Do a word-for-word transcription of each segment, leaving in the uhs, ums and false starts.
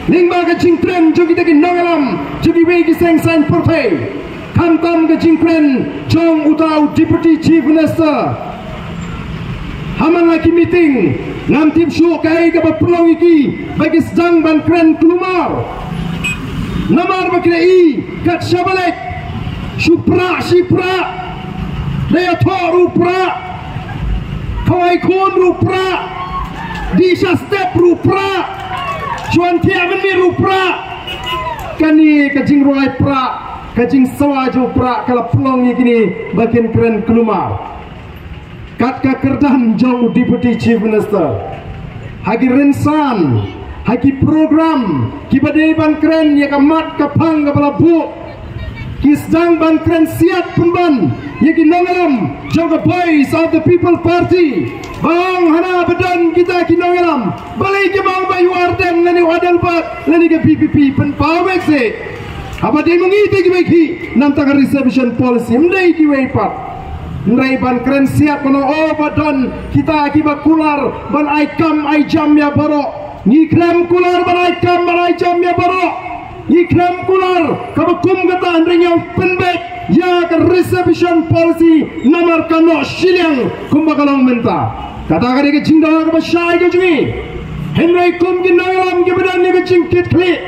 Lyngba ka jingkren jong kita ki nongïalam jong kiwei ki seng saiñ pyrthei, khamtam ka jingkren jong uta u Deputy Chief Minister. Ha man la ki meeting, ngam tip shuh kaei kaba pynlong ïa ki ba ki sdang ban kren kulmar. Namar ba ki la i kat sha ba leit, shu prah shi prah, da ïathoh ruh prah, khawai khun ruh prah, dih sha step ruh prah, shu wan thiah mynmiet ruh prah. Kane ka jingrwai prah, ka jingsawa jong u prah ka la pynlong ïa kine ba kin kren kulmar. Kat ka kyrdan jong u Deputy Chief Minister, ha ki rynsan, ha ki program kiba dei ban kren ïa ka mat ka phang kaba la buh, ki sdang ban kren siat pynban ïa ki nongïalam jong ka Voice of the People Party. Ba ong hana ba don kita ki nongïalam, balei ki ong ba u Ardent lane u Adelbert lane ka V P P, pynpaw beit seh. Haba dei ma ngi te kiwei ki, namar ka reservation policy, ym dei kiwei pat. Hynrei ban kren siat ban ong, oh, ba don kita kiba kular ban ai kam ai jam ïa baroh. Ngi khlem kular ban ai kam ban ai jam ïa baroh. Ngi khlem kular kaba kum kata, hynrei ngi ong pynbeit ïa ka reservation policy namar ka noh shiliang kumba ka long mynta. Kata ka dei ka jingdawa kaba shai ka jong ngi. Hynrei kum ki nongïalam kiba don ïa ka jingkitkhlieh,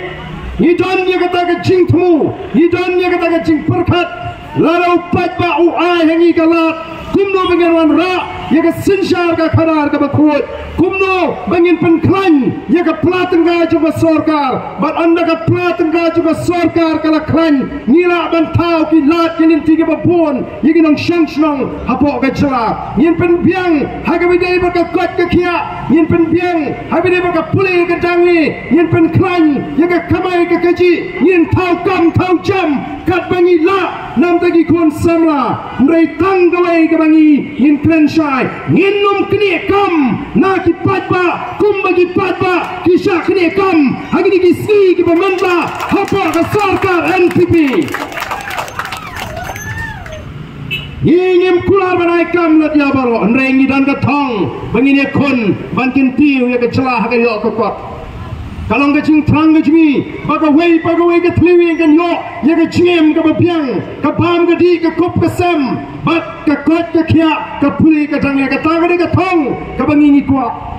ngi don ïa kata ka jingthmu, ngi don ïa kata ka jingpyrkhat. Lada u paidbah u ai ha ngi ka lad, kumno ba ngin wanrah ïa ka synshar ka khadar kaba khuid? Kumno ba ngin pynkhlaiñ ïa ka pla tyngka jong ka sorkar? Bad ynda ka pla tyngka jong ka sorkar ka la khlaiñ, ngi lah ban thaw ki lad ki lynti kiba bun ïa ki nongshong shnong hapoh ka jylla. Ngin pynbiang ha kaba ïadei bad ka koit ka khiah, ngin pynbiang ha kaba ïadei bad ka pule ka dangle, ngin pynkhlaiñ ïa ka kamai ka kajih, ngin thaw kam thaw jam katba ngi lah namar ki khun samla. Hynrei tang kawei kaba ngi ngin kren shai, ngin ym knieh kam na ki paidbah kumba ki paidbah ki shah knieh kam ha kine ki sngi kiba mynta hapoh ka sorkar N P P. Ngi ngim kular ban ai kam lut ïa baroh, hynrei ngi don ka thong ba ngin ïakhun ban kyntiew ïa ka jylla ha ka ïoh ka kot. Ka long ka jingthrang ka jong ngi ba kawei pa kawei ka thliew ïing kan ïoh ïa ka jingim kaba biang, ka bam ka dih, ka kup ka sem, bad ka koit ka khiah, ka pule ka dangle. Kata ka dei ka thong kaba ngi ngi kwah.